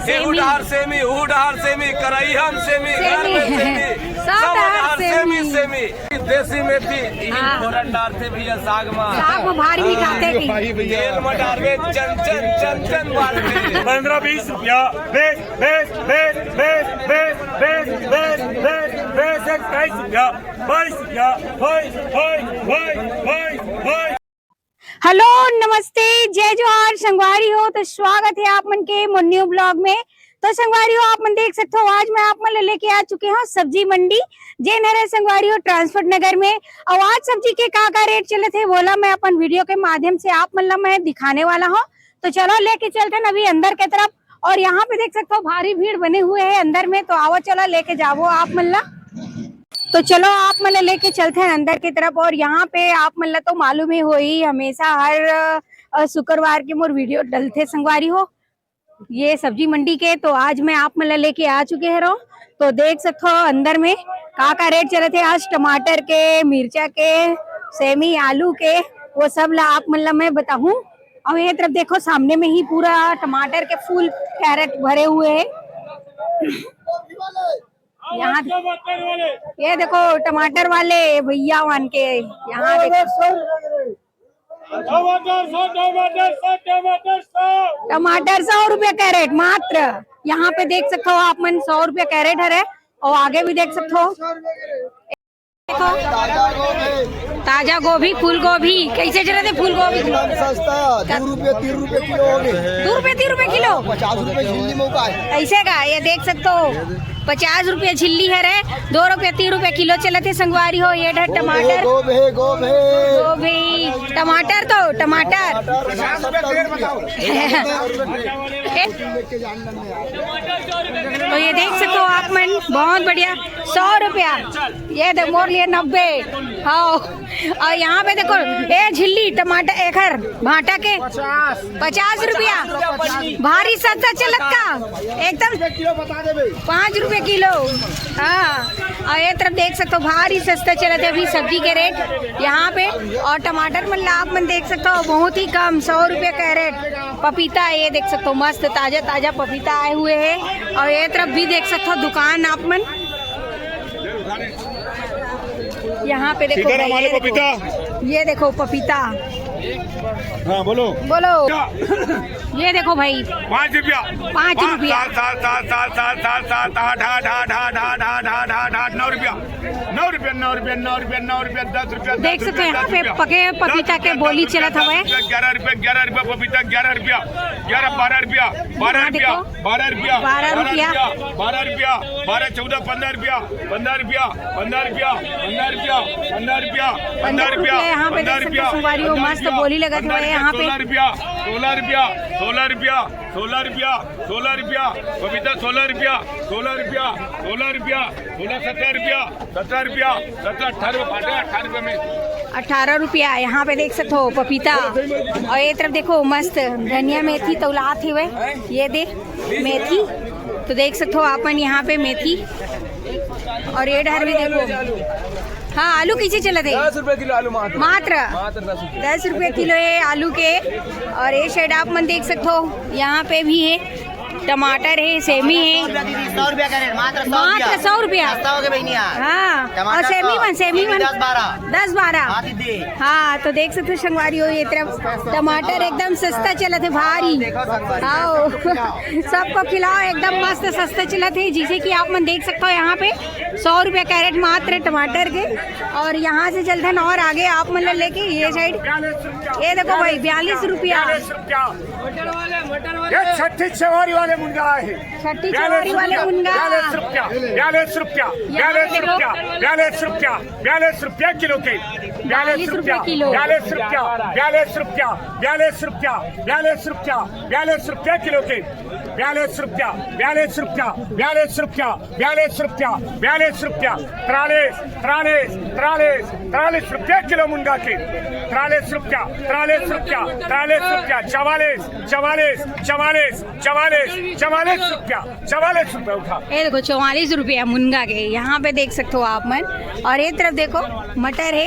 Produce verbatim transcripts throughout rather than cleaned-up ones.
सेमी। उधार सेमी, उधार सेमी, करैहम सेमी, घर में सेमी, सब उधार सेमी, सेमी। देसी मेथी, इही हाँ। फोरन डारथे भैया साग मा। साग मा भारी मिठाथे की। तेल मा डारबे, चन चन, चन चन बाजथे। पंद्रह बीस रुपया, बेस, बेस, इक्कीस रुपया, बाईस रुपया, भाई, भाई, भाई, भाई, भाई। हेलो, नमस्ते, जय जोहार संगवारी हो। तो स्वागत है आप मन के मोर न्यू ब्लॉग में। तो संगवारी हो, आप मन देख सकते हो, आज मैं आप मन ले लेके आ चुके हूँ सब्जी मंडी, जेन हरे संगवारी हो ट्रांसपोर्ट नगर में। और आज सब्जी के का का रेट चलत है, वोला मैं अपन वीडियो के माध्यम से आप मन ला मैं दिखाने वाला हूँ। तो चलो लेके चलते हैं अभी अंदर के तरफ। और यहाँ पे देख सकते हो भारी भीड़ बने हुए है अंदर में, तो आवो चलो लेके जावो आप मन ला। तो चलो आप मन ला लेके चलते हैं अंदर की तरफ। और यहाँ पे आप मन ला तो मालूम ही होही, हमेशा हर अ, शुक्रवार के मोर वीडियो डलथे संगवारी हो। ये सब्जी मंडी के, तो आज मैं आप मन ला लेके आ चुके हैं रहो। तो देख सकते हो अंदर में का का रेट चलत है आज टमाटर के, मिर्चा के, सेमी, आलू के, वो सब ला आप मन ला मैं बताहूँ। और ये तरफ देखो, सामने में ही पूरा टमाटर के फुल कैरेट भरे हुए हैं। यहाँ ये देखो टमाटर वाले भैया वन के, यहाँ देखो टमाटर सौ, टमाटर सौ, टमाटर सौ। टमाटर सौ रुपया कैरेट मात्र। यहाँ पे देख सकते हो आप मन, सौ रुपया कैरेट हरे। और आगे भी देख सकते हो, देखो ताजा गोभी, फूल गोभी कैसे चलत है? फूल गोभी एकदम सस्ता, दो रुपये, तीन रुपये किलो हो गए। दो रुपये, तीन रुपये किलो? पचास रुपये झिल्ली मौका है। ऐसे का? ये देख सकते हो, पचास रुपये झिल्ली हरे, दो रुपये, तीन रुपये किलो चलत है संगवारी हो। ये डहर टमाटर, गोभी, गोभी। गोभी, टमाटर तो टमाटर। टमाटर पचास रुपये डेढ़ बताओ। तो ये देख सकते हो आप मन, बहुत बढ़िया। सौ रुपया, ये दे मोर लिए नब्बे। हाँ, और यहाँ पे देखो, ये झिल्ली टमाटर एकर भाटा के पचास रुपया, भारी सस्ता चलत का एकदम। पाँच रुपये किलो। हाँ, और ये तरफ देख सकते हो, भारी सस्ता चलत है अभी सब्जी के रेट यहाँ पे। और टमाटर मन ला आप मन देख सकते हो, बहुत ही कम, सौ रुपये कैरेट। पपीता, ये देख सकते हो, मस्त ताजा ताजा पपीता आए हुए हैं। और ये तरफ भी देख सकते हो दुकान आप मन, यहाँ पे देखो, ये देखो पपीता। हाँ, बोलो। बोलो। ये देखो भाई, पाँच रुपया। पाँच रुपया। सात, सात, सात, सात, सात, सात, सात, आठ, आठ, आठ, आठ, आठ, आठ, आठ, आठ, आठ, नौ रुपया। नौ रुपया, नौ रुपया, नौ रुपया, नौ रुपया, दस रुपया, देख सकते हो यहाँ पे पके पपीता के बोली चलत हवे। ग्यारह रुपया, ग्यारह रुपया पपीता, ग्यारह रुपया, ग्यारह, बारह रुपया, बारह रुपया, बारह रुपया, बारह रुपया, बारह रुपया, बारह, चौदह, पन्द्रह रुपया, पन्द्रह रुपया, पन्द्रह रुपया, पन्द्रह रुपया, पन्द्रह रुपया, यहाँ पे देख सकते हो संगवारी हो, मस्त बोली लगत हवे यहाँ पे। सोलह रुपया, सोलह रुपया, सोलह रुपया, सोलह रुपया, सोलह रुपया, पपीता सोलह रुपया, सोलह रुपया, सोलह रुपया, सोलह, सत्रह रुपया, सत्रह रुपया, सत्रह, अठारह रुपया, अठारह रुपया में। अठारह रुपया। यहाँ पे देख सकते हो पपीता, और ये तरफ देखो मस्त धनिया मेथी तौलात हवे, ये दे मेथी, तो देख सकते हो आप मन यहाँ पे मेथी, और ये डहर भी देखो। हाँ, आलू कैसे चलत है? दस रुपये किलो आलू मात्र। मात्र? मात्र दस रुपये। दस रुपये किलो है आलू के। और ये साइड आप मन देख सकते हो, यहाँ पे भी है, टमाटर है, सेमी है। सौ रुपया दीदी, सौ रुपया का रेट, मात्र सौ रुपया। मात्र सौ रुपया। सस्ता हो गया बहनिया। हाँ, टमाटर और सेमी तो मन, सेमी मन दस बारह। दस बारह। हाँ दीदी। हाँ, तो देख सकते हो संगवारी हो, ये तरफ टमाटर एकदम सस्ता चलत है, भारी। देखो संगवारी। हाँ, सबको खिलाओ, एकदम मस्त सस्ता चलत है। जैसे कि आप मन देख सकते हो यहाँ पे सौ रुपया कैरेट मात्र टमाटर के। और यहाँ से चलते हैं और आगे आप मन लेके ये साइड। ये देखो भाई, बयालीस रुपया। ये छठी चवारी वाले मुनगा है। छठी चवारी वाले मुनगा। बयालीस रुपया, बयालीस रुपया, बयालीस रुपया, बयालीस रुपया, बयालीस रुपया किलो के। बयालीस रुपया किलो। बयालीस रुपया, बयालीस रुपया, बयालीस रुपया, बयालीस रुपया, बयालीस रुपया किलो के। बयालीस रुपया, बयालीस रुपया, बयालीस रुपया, बयालीस रुपया, बयालीस रुपया, तिरालीस, तिरालीस, तिरालीस, तिरालीस रुपया किलो मुनगा के। तिरालीस रुपया, तिरालीस रुपया, तिरालीस रुपया, चवालीस, चवालीस, चवालीस, चवालीस, चवालीस रुपया, चवालीस रुपया उठा। ये देखो, चवालीस रुपया मुनगा के। यहाँ पे देख सकते हो आप मन, और ये तरफ देखो, मटर है।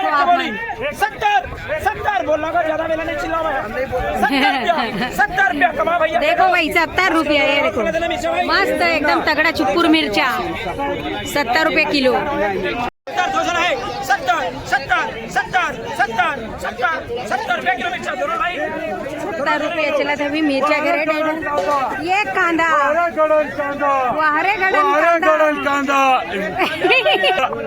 देखो आप मन। सत्तर, सत्तर बोलना का ज्यादा बेला नहीं चिल्ला भाई। सत्तर रुपया, सत्तर रुपया कमा भैया। देखो भाई, सत्तर रुपया, ये देखो, मस्त एकदम तगड़ा चुक्कुर मिर्चा, सत्तर रुपये किलो। सत्तर, दो सौ है, सत्तर, सत्तर, सत्तर, सत्तर, सत्तर रुपये किलो मिर्चा, दोनों भाई। सत्तर रुपये चलत हे अभी मिर्चा के रेट। ये कांदा, वाहरे गड़न कांदा, वाहरे गड़न कांदा।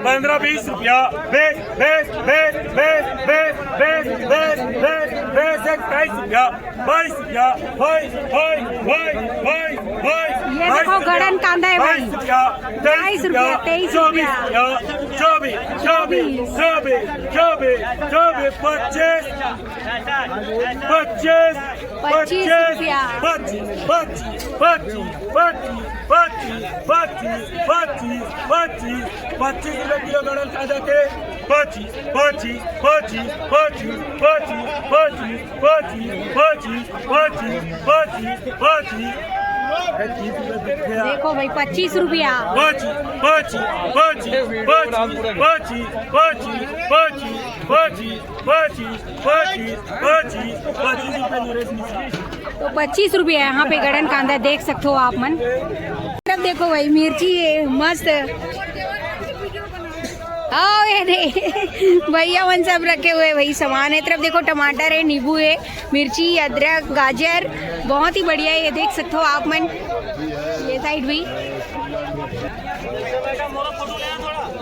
पंद्रह बीस रुपया, बीस, बीस, बीस, बीस, बीस, बीस, बीस, बीस, एक बाईस रुपया, बाईस रुपया, बाईस, बाईस, बाईस, बाईस। ये देखो, गड़न कांदा है भाई। बाईस रुपया, तेईस रुपया, तेईस रुपया। चौबीस, चौबीस, चौबीस, चौबीस, चौबीस, पच्चीस, पच्चीस, पच्चीस रुपया। पच्चीस, पच्चीस, पच्चीस, पच्चीस, पच्चीस, पच्चीस, पच्चीस, पच्चीस, पच्चीस रुपया किलो गड़न कांदा के। पच्चीस, पच्चीस, पच्चीस, पच्चीस, पच्चीस, पच्चीस, पच्चीस, पच्चीस, पच्चीस, पच्चीस, पच्चीस। अरे, तीस रुपया दिख गया। देखो भाई, पच्चीस रुपया। पच्चीस, पच्चीस, पच्चीस, पच्चीस, पच्चीस, पच्चीस, पच्चीस, पच्चीस, पच्चीस, पच्चीस, पच्चीस, पच्चीस रुपया नरेश मिश्रा। तो पच्चीस रुपया यहाँ पे गड़न कांदा देख सकते हो आप मन। तरफ देखो भाई, मिर्ची है मस्त। आओ, ये दे भैया मन सब रखे हुए भाई सामान है। तरफ देखो, टमाटर है, नींबू है, मिर्ची, अदरक, गाजर, बहुत ही बढ़िया है। ये देख सकते हो आप मन, ये साइड भी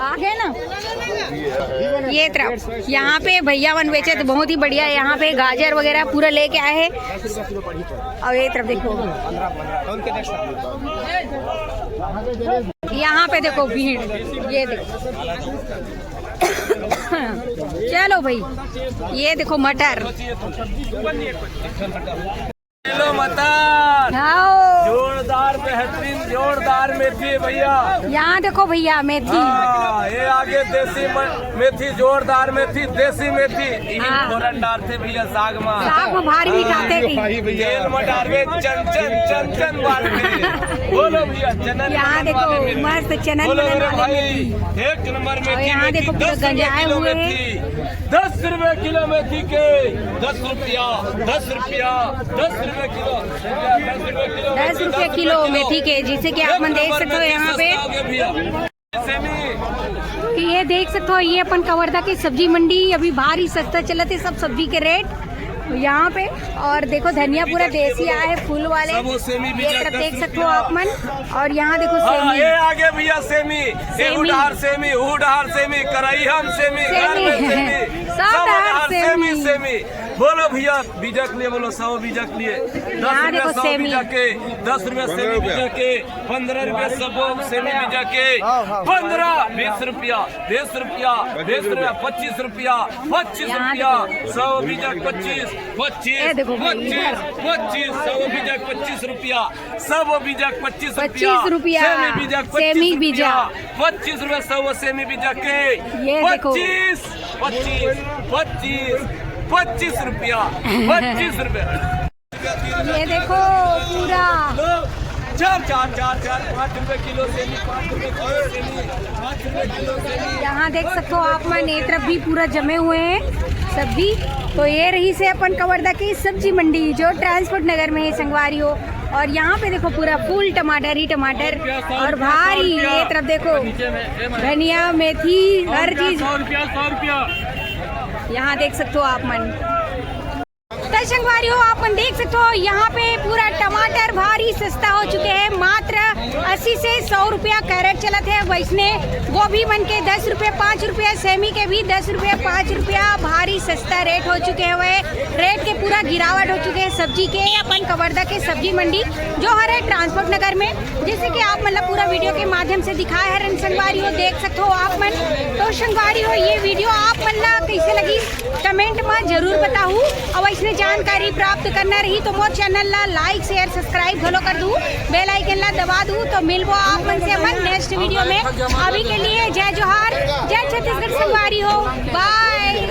आ गए ना। ये तरफ यहाँ पे भैया मन बेचे तो बहुत ही बढ़िया है। यहाँ पे गाजर वगैरह पूरा लेके आए हैं। और ये तरफ देखो, यहाँ पे देखो भीड़, ये देखो। चलो भाई, ये देखो मटर। किलो मटर। हाँ। जोरदार, बेहतरीन, जोरदार मेथी है भैया। यहाँ देखो भैया, मेथी। हाँ, ये आगे देसी म-, मेथी, जोरदार मेथी, देसी मेथी। यही हाँ। फोरन डारथे भैया साग मा। साग मा भारी हाँ। मिठाथे की। भाई भैया। तेल मा डारबे चन चन, चन चन बार में। बोलो भैया, चनन यहाँ मनन देखो, वाले मेथी। मस्त चनन बोलो मनन मेरे वाले भाई, मेथी। एक नंबर और मेथी, यहाँ मेथी, देखो, पूरा दस रुपए गंजाए किलो हुए हैं। मेथी। दस रुपए किलो मेथी के, दस रुपया, दस रुपया, दस रुपए किलो, दस रुपए किलो दस रुपए किलो मेथी के, जैसे कि आप मन देख सकते हो यहाँ पे। सेमी। कि ये देख सकते हो, ये अपन कवर्धा के सब्जी मंडी अभी भारी सस्ता चलत है सब सब्जी के रेट यहाँ पे। और देखो, धनिया पूरा देसी आया है, फूल वाले। सब वो सेमी भी ये तरफ देख सकते हो आप मन। और यहाँ देखो हाँ, सेमी। ये आगे भैया सेमी, ये सेमी। उधार सेमी, उधार सेमी, कराई हम सेमी, घर में सेमी। सेमी, सब सब उधार उधार सेमी, सेमी। सेमी। बोलो भैया, बीजा के लिए बोलो, सौ बीजा के लिए। दस यहाँ रुपया देखो सौ सेमी। बीजा के, दस रुपया सेमी बीजा के, पंद्रह रुपया सब सेमी बीजा के, हाँ, हाँ। पंद्रह, बीस रुपया, बीस रुपया, बीस रुपया, पच्चीस रुपया, पच्चीस यहाँ रुपया, देखो। सौ बीजा के पच्चीस, पच्चीस, ये देखो भाई, पच्चीस, इधर। पच्चीस, सौ बीजा के पच्चीस रुपया, सब बीजा के पच्चीस रुपया, पच्चीस रुपया, सेमी बीजा के सेमी पच्चीस रुपया, बीजा। पच्चीस रुपया सौ सेमी बीजा के, ये देखो। पच्चीस, पच्चीस, पच्चीस, पच्चीस रुपया, पच्चीस रुपया। ये देखो पूरा। चार, चार, चार, चार, पाँच रुपए किलो सेमी, पाँच रुपए किलो सेमी, पाँच रुपए किलो सेमी। यहाँ देख सकते हो आप मन, ये तरफ भी पूरा जमे हुए हैं सब्जी। तो ये रही से अपन कवर्धा की सब्जी मंडी जो ट्रांसपोर्ट नगर में है, संगवारी हो। और यहाँ पे देखो पूरा फुल टमाटर ही टमाटर और भारी। ये तरफ देखो धनिया, मेथी, हर चीज। सौ रुपया, सौ रुपया। यहाँ देख सकते हो आप मन। तो संगवारी हो, आप मन देख सकते हो यहाँ पे पूरा टमाटर भारी सस्ता हो चुके हैं, मात्र अस्सी से सौ रुपया कैरेट चलत है। वैसने गोभी मन के दस रुपये पाँच रुपये, सेमी के भी दस रुपये पाँच रुपया, भारी सस्ता रेट हो चुके हुए। रेट के पूरा गिरावट हो चुके हैं सब्जी के अपन कवर्धा के सब्जी मंडी जो हरे ट्रांसपोर्ट नगर में, जैसे कि आप मतलब पूरा वीडियो के माध्यम से दिखाए हरन संगवारी हो, देख सकते हो आप मन। तो संगवारी हो, ये वीडियो आप मन ला कैसे लगी, कमेंट में जरूर बताहू। और ऐसने जानकारी प्राप्त करना रही तो मोर चैनल ला लाइक, शेयर, सब्सक्राइब घलो कर दू, बेल आइकन ला दबा दू। तो मिलबो आप मन से अपन नेक्स्ट वीडियो में। अभी के लिए जय जोहार, जय छत्तीसगढ़ संगवारी हो, बाय।